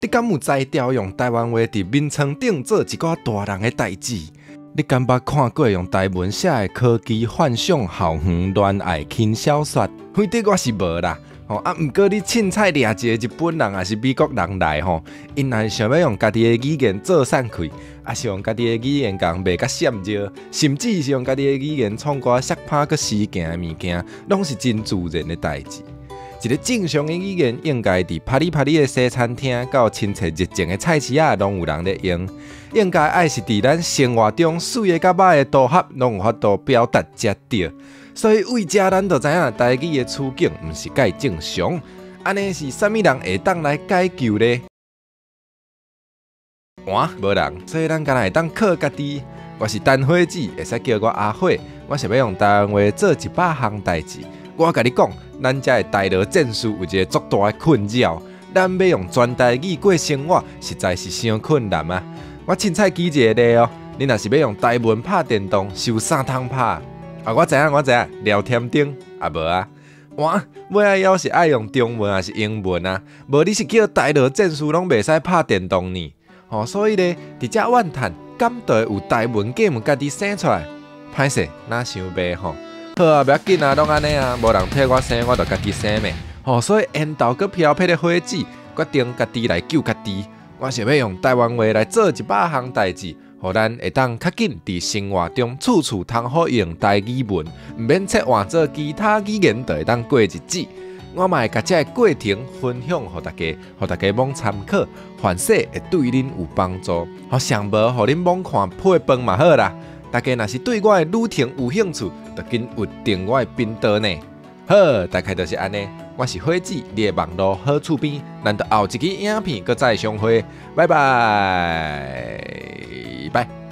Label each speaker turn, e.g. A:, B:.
A: 你敢有才調用台灣話佇眠床頂做一寡大人的代誌？你敢捌看過用台文寫的科技幻想校園戀愛輕小說？反正我是無啦。吼啊！毋過你凊彩掠一个日本人，抑是美國人來吼，𪜶若是想欲用家己的語言做散氣，抑是用家己的語言共人賣甲閃尿，甚至是用家己的語言創歌摔拍閣死行的物件，攏是真自然的代誌。一个正常的語言應該佇啪哩啪哩的西餐廳，到親切熱情的菜市仔，攏有人咧用。應該愛是佇咱生活中媠的佮歹的組合，攏有法度表達才對。所以為這咱就知影台語的處境毋是蓋正常，按呢是啥物人會當來解救咧？哇，無人，所以咱敢若會當靠家己。我是陳火子，會使叫我阿火。我想欲用台灣話做一百項代誌。我共你講，咱遮的台羅戰士有一个足大的困擾，咱欲用全台語過生活，實在是傷困難啊！我凊彩舉一个例哦，你若是欲用台文拍電動，是有啥通拍？啊，我知影，我知影，聊天釘啊無啊，哇，尾仔猶是愛用中文抑是英文啊？無你是叫台羅戰士攏袂使拍電動呢？吼，所以咧，佇遮怨嘆，敢就會有台文 game 家己生出來？歹勢，若傷袂吼？好啊，袂要緊啊，攏按呢啊，無人替我生，我就家己生咩？吼，所以緣投閣飄撇的火子，決定家己來救家己。我想欲用台灣話來做一百項代誌，予咱會當較緊佇生活中處處通好用台語文，毋免切換做其他語言就會當過日子。我嘛會共這个過程分享予大家，予大家罔參考，凡勢會對恁有幫助。予上無予恁罔看配飯嘛好啦。大家若是對我的旅程有興趣，就緊預訂我的頻道呢。好，大概就是按呢。我是火子，你的網路好厝邊，咱就後一支影片閣再相會，拜拜，拜。